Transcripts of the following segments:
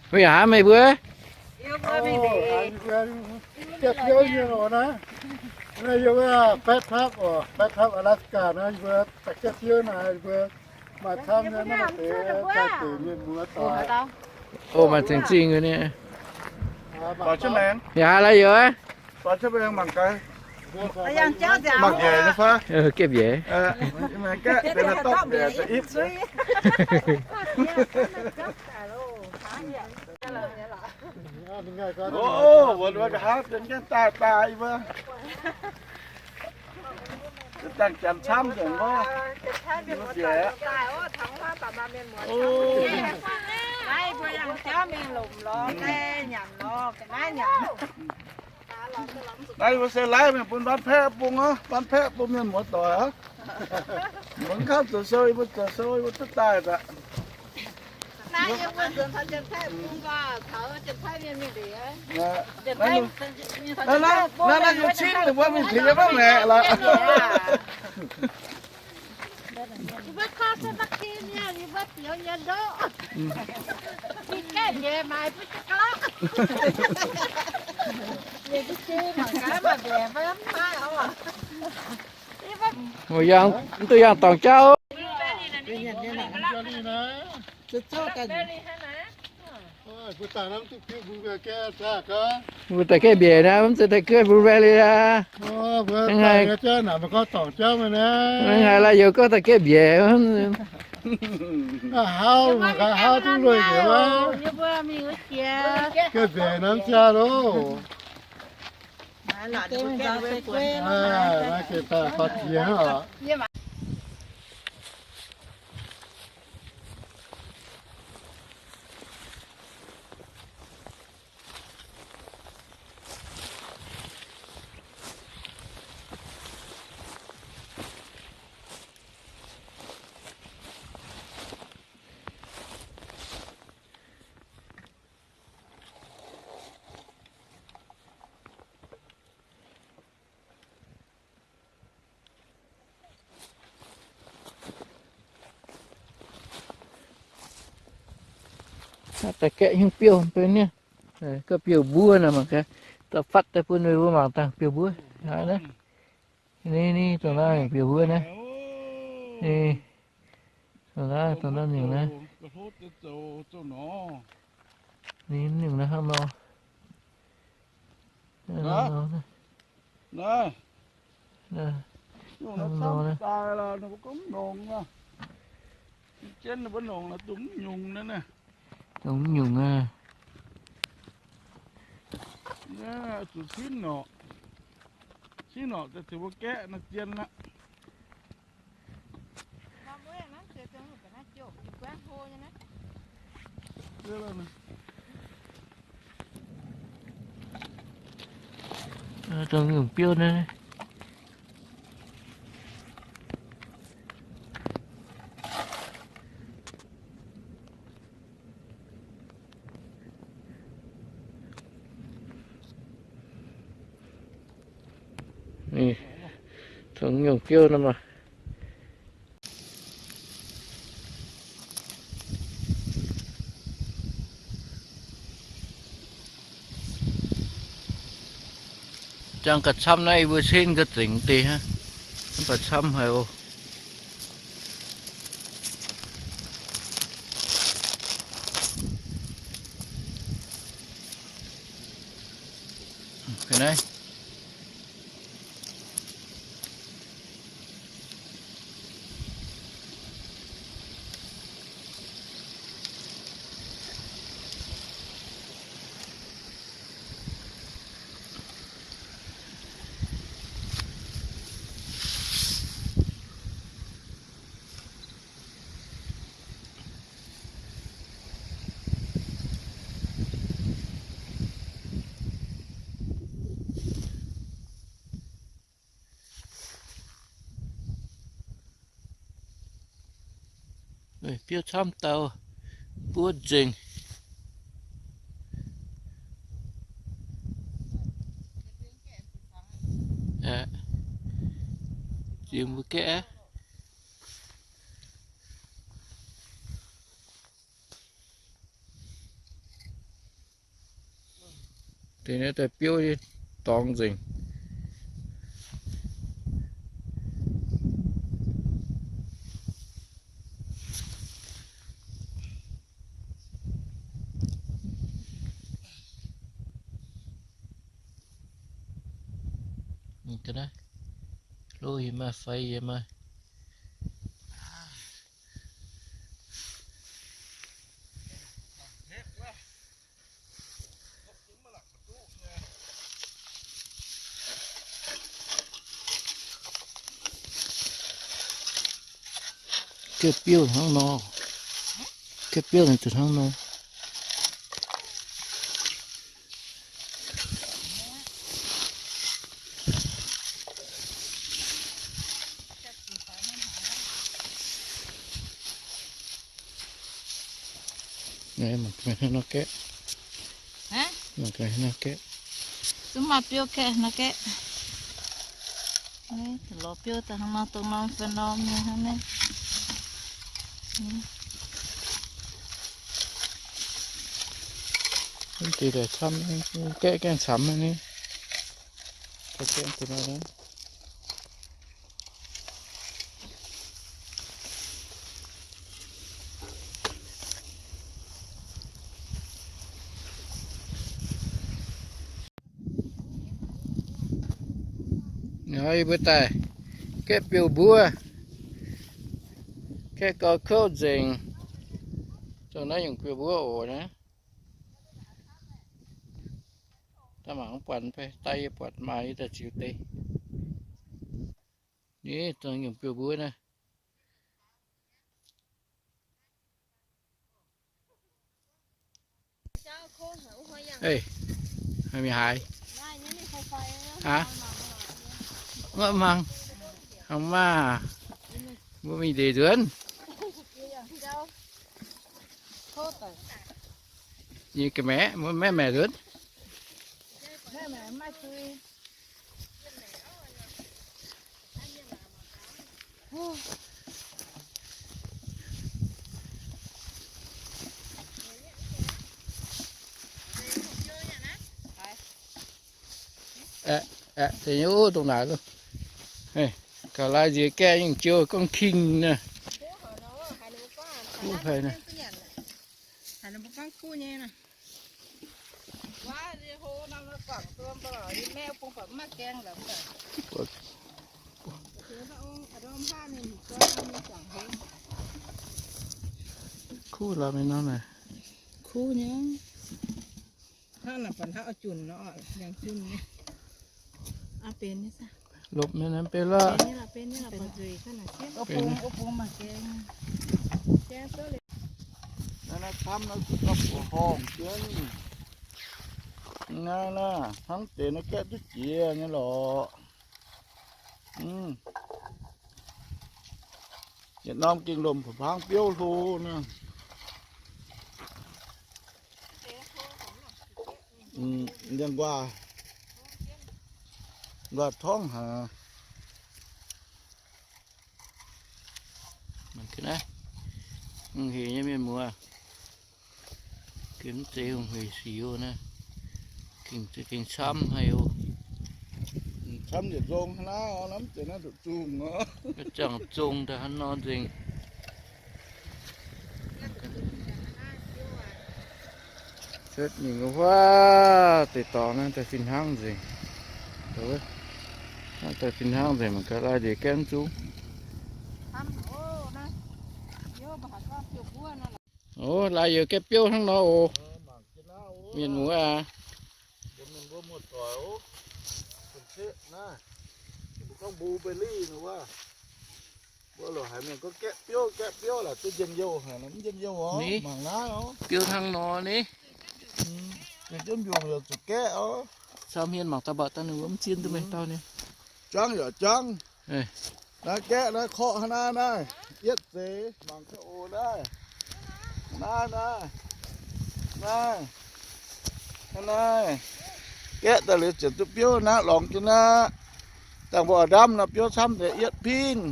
Mbuo yaac hnamv meih mbuo. Yie mbuo mingh deix. Yie mbuo jatv tiuv nyei lorqc naaiv. Naaiv yie mbuo backpack oc, backpack Alaska naaiv, yie mbuo daaih jatv tiuv naaic, yie mbuo maaih camv nyei naaiv deix daaih deix mienh muoz doic. O, maaih zingh zingh nyei. Yaac haaix lai youz? Mangc gaax. Mangc njiec nyei fai? Gaeqv mbiaec. O, mbuo nqa'haav daaih daaih yie mbuo dangh janx camv nzengc wuov. Naaiv yie mbuo se laaiv mingh bun Waanc Paeqv bung oc, Waanc Paeqv bung mienh muoz doic oc. Mv kangv zoux sou, yie mbuo zoux sou, yie mbuo duqv daaih daaih. Naaiv, naaiv, naaiv yie cin ninh mbuo mingh tengx yie mbuo maeqc lorqc. Yie mbuo korv se maiv kin nyei, yie mbuo biaux nyei ndoqv. Yie gaeqv mbiaec maaic bun jienv ga'laqv. Mbuo yangh, mv duqv yangh dorngc jauv. Mbuo daaih gaeqv mbiaec naaiv, mv zeiz daaih gaeqv blueberry aqv. Mv haiz lai youz gorngv daaih gaeqv mbiaec. Hauv, hauv duqv lueic njiec wuov. Gaeqv mbiaec naaiv jaa loh. Naaiv gengh daaih faaux jiex hnangv oc. Daaih gaeqv hnyouv biouv benx niaa. Gorqv biouv mbuov naaiv mangc gaax, daaih fatv daaih bun mbuo mangc dangh biouv mbuov. Ni, ni, dongh naaiv biouv mbuov naaiv. Ni, dongh naaiv, dongh naaiv nyungc naaiv. Ni, nyungc naaiv hnangv nor. Naaiv, naaiv, nyungc naaiv camv daaih lorqc, ninh mbuo gorngv mv nongx aqv. Jienv ninh mbuo nongx lorqc, dongh mv nyungc naaiv naaiv. Dongh mv nyungc aqv. Naaiv zuqc cingv norqc. Cingv norqc daaih tengx mbuo gaeqv naaiv zien aqv. Dongh nyungc biouv naaiv. Dongh nyungc biouv naaiv maah. Jangx gauh camv naaiv, yie mbuo cin gauh zengc deix hnangv. Mv baac camv haic oc. Naaiv. Biouv camv dauh, buov nzengc. Jiex mbuo gaeqv aqv. Deix naaiv daaih biouv dorngx nzengc. Hlo yie maaih fai yie maaih. Gaeqv biouv hnangv nor. Gaeqv biouv naaic zuqc hnangv nor. Mangc gaax hnangv nor gaeqv. Mangc gaax hnangv nor gaeqv. Zungv maaih biouv gaeqv nor gaeqv. Lorz biouv daaih hnangv nor, dongh norm fai norm nyei hnangv naaiv. Mv deix daaih camv, gaeqv gaengh camv nyei. Yie mbuo daaih gaeqv biouv mbuov, gaeqv gau kouv nzengc. Dongh naaiv nyungc biouv mbuov oc naaiv. Daaih mangc buatc fai daaih yie buatc maaih yie daaih ziux deix. Ni dongh nyungc biouv mbuov naaiv. Ih, mingh haaix? Aav, mangc, mangc maah, mbuo mingh ndeic nzuonx. Nyei ga'maeqc, mbuo maeqv maeqc nzuonx. Aeqv, aeqv, deix nyei dongh naaic loh. Gauh lai nziex gaeqv nyungc jiou gorngv king naaiv. Kuv haic naaiv. Kuv lorqc mingh nor naaic. Kuv nyei. Hnangv naaic baac hnangv oix junc nor, liangx junc nyei. Aa, benx nyei. Lopv mingh naaiv benx lorqc. Benx nyei lorqc, benx nyei lorqc, baac nzueic ga'naaiv jienv. Wuov bung, wuov bung mangc gaax. Naaiv, naaiv camv naaiv zuqc gapv buoz horngh jienv. Naaiv naaiv hnangv deix naaiv gaeqv duqv jiex nyei lorqc. Yietc norm gengh lomc pa'pangv biouv hlo naaiv. Ndiangx-nquaah, nquaah torngv haic. Mangc gaax naaiv, heh nyei mienh muoz. Gengh mv zeiz hungh hec sic oc naaiv. Gengh, gengh camv haic oc. Camv yietc nzong hnangv naaiv oc, mv zeiz naaiv nduqc zungh oc. Naaiv ziangh zungh daaih hnangv nor nzengc. Cuotv mingh wuov huaav deix dorngx naaiv daaih fih hnangv nzengc. Naaiv daaih fih hnangv nzengc mangc gaax lai nziex gaeqv zungv. Ov, lai youz gaeqv biouv hnangv nor oc. Mienh muoz aac. Mbuo loc haiz mienh gorngv gaeqv biouv, gaeqv biouv laaix duqv njien-youh haic, mv njien-youh oc. Mangc naaiv oc. Biouv hnangv nor ni. Mbuo mbiungc yaac zuqc gaeqv oc. Caux hmien mangc daaih mbatc daaih ninh mbuo mv zien duqv meih dauh ni. Jangv yaac jangv. Naaiv gaeqv naaiv korqv hnangv naaiv naaiv, yietv zeiz mangc gaax oc naaiv. Naaiv naaiv, naaiv, naaiv, gaeqv daaih liuz ziouc duqv biouv naaiv lorngx jienv naaiv. Dangh mbuo oix ndamv nor biouv camv deix yietv pingv.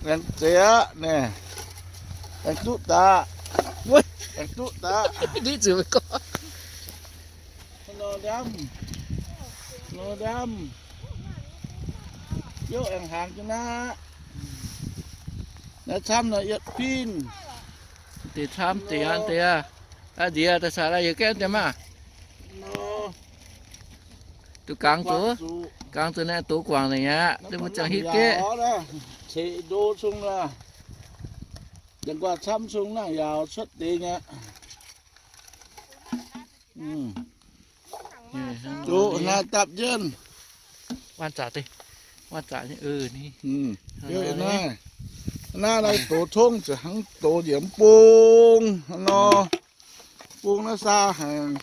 Laengz zeix aqv naaiv. Laengz duqv daqc. Laengz duqv daqc. Nor ndamv, nor ndamv, biouv aengx hnaangx jienv naaiv. Naaiv camv nor yietv fingx. Deix camv deix an deix aqv. Aa, nziex daaih caux la'yietv gaeqv deix maah. Duqv gangx zuqc, gangx zuqc naaiv dox guangc naaic aqv, deix mbuo ziangh hitv gaeqv. Ceqv ndo cong aqv. Yangh guaax camv cong naaic yaauc cuotv deix aqv. Zuqc naaiv dapv jienv. Waanc zaqc deix, waanc zaqc nyei, naaiv, naaiv dox tongv ziouc hnangv dox njiec mv bung nor. Bung naaiv saa haic.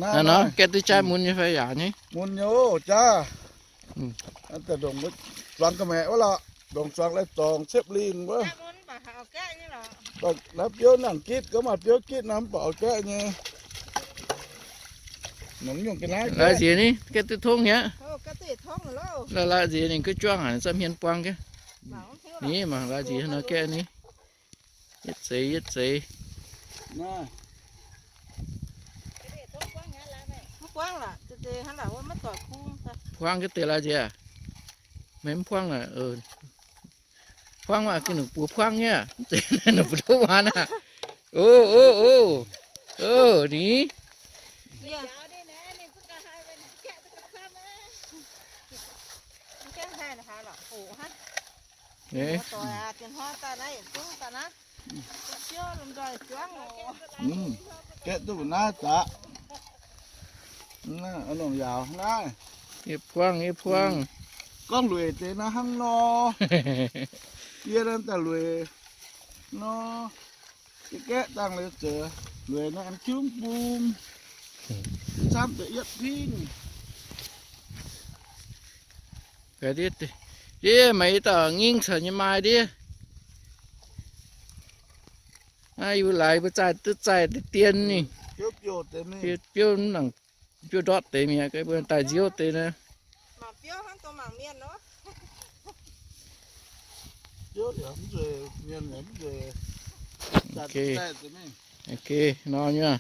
Naaiv nor gaeqv duqv jaaix mun nyei fai yaac nyei? Mun nyei oc, jaaix. Zuangx ga'maeqc wuov lorqc, ndongc zuangx lai zorngc ciepv lingh wuov. Naaiv biouv nangc gitv, gorngv maaih biouv gitv nor mv baac oix gaeqv nyei. Laaix nziex ni, gaeqv duqv tongv aqv. Laaix nziex ninh ga'juangv haic, zamv hmien buang jienv. Ni mangc laaix nziex nor gaeqv ni. Yietv zeiz, yietv zeiz. Buangv jienv deix laaix nziex. Meih mv buangv aqv. Buangv maah, gengh ninh buoz buangv nyei aqv. Ninh mbuo duqv muangx aqv. O, o, o. O, ni. Gaeqv duqv naaiv zaqc. Nongc yaauc naaiv. Yie buangv, yie buangv. Gorngv lueic deix naaiv hnangv nor. Yie naaiv daaih lueic nor. Gaeqv dangh liuz zeiz lueic naaiv aengx jiuv bung. Camv deix yietv fingx. Ndiev maaih i dauh ngingv caux nyei maaih ndiev. Naaiv yie mbuo laaix mbuo zaih duqv zaih deix dien ninh. Biouv nangc, biouv ndortv deix mi'aqv, mbuo daaih nziouv deix naaiv. Ok, nor nyei.